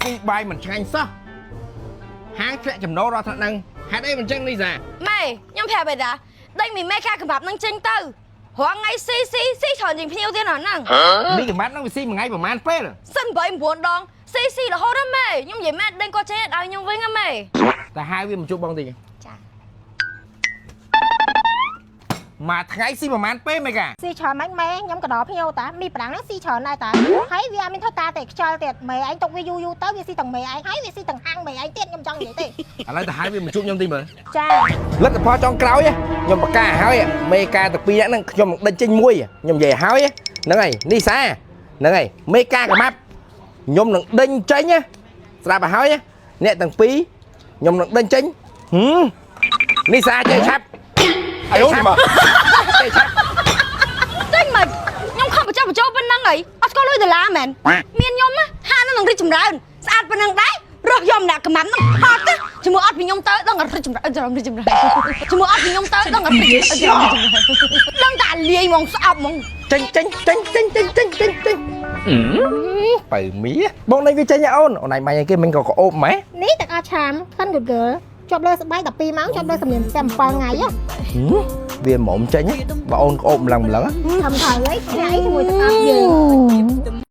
ស៊ីបាយមិនឆ្ងាញ់សោះហាងធ្លាក់ចំណូលរាល់ថ្នាក់ហ្នឹងហេតុអីមិនចឹងនេះសា ម៉ែខ្ញុំប្រាប់ឯតាដេញមីមេកាកំបាប់នឹងចេញទៅរាល់ថ្ងៃស៊ីស៊ីស៊ីច្រើនជាងភ្ញៀវទៀតហ្នឹង មីកំបាត់ហ្នឹងវាស៊ីមួយថ្ងៃប្រហែលពេល សិន8 9ដងស៊ីស៊ីរហូតហ្នឹងម៉ែខ្ញុំនិយាយម៉ែដេញគាត់ចេញឲ្យខ្ញុំវិញហ្នឹងម៉ែ តែហៅវាមកជួបបងតិច ចា មួយថ្ងៃស៊ីប្រហែលពេលមេកា ស៊ីច្រើនម៉េចម៉ែខ្ញុំក៏ដល់ភ្ញៀវតាមីប្រាំងហ្នឹងស៊ីច្រើនដែរតាហើយវាអត់មានធ្វើតាទេខ្យល់ទៀតម៉ែឯងទុកវាយូរយូរទៅវាស៊ីទាំងម៉ែឯងហើយវាស៊ីទាំងហាងម៉ែឯងទៀតខ្ញុំចង់និយាយទេ ឥឡូវទៅហៅវាមកជួបខ្ញុំតិចមើល ចា លទ្ធផលចុងក្រោយខ្ញុំប្រកាសឲ្យមេការទាំងពីរនាក់ហ្នឹងខ្ញុំនឹងដេញចេញមួយខ្ញុំនិយាយឲ្យហ្នឹងហើយនេះសាហ្នឹងហើយមេការកំាប់ខ្ញុំនឹងដេញចេញស្រាប់ឲ្យហើយអ្នកទាំងពីរខ្ញុំនឹងដេញចេញហឹមនេះសាចេះឆាប់ អាយមក ចេះឆាប់ ដេញមកខ្ញុំខំបញ្ចុះបញ្ចូលប៉ុណ្ណឹងហីអត់ស្គាល់លុយដុល្លារមែនមានខ្ញុំហាងនឹងរីកចម្រើនស្អាតប៉ុណ្ណឹងដែររស់យកម្នាក់កំាប់នឹងផត់ជាមួយអត់ពីខ្ញុំទៅដឹងអត់រីកចម្រើនរីកចម្រើនជាមួយអត់ពីខ្ញុំទៅដឹងអត់រីកចម្រើនដឹងតែលាយហ្មងស្អប់ហ្មង ចេញចេញចេញចេញចេញចេញចេញចេញបើមីបងនេះវាចេញអូនអូនឯងបាញ់ឲ្យគេមិនក៏ក្អូបម៉េះ នេះទឹកអស់ឆាមក្លិន Good Girl ជាប់លើស្បែក12ម៉ោងជាប់លើសំនៀង7ថ្ងៃហ៎ វាមុំចេញបើអូនក្អូបម្លឹងម្លឹង ធ្វើត្រូវហើយឆ្ងាយជាមួយទឹកអប់យើង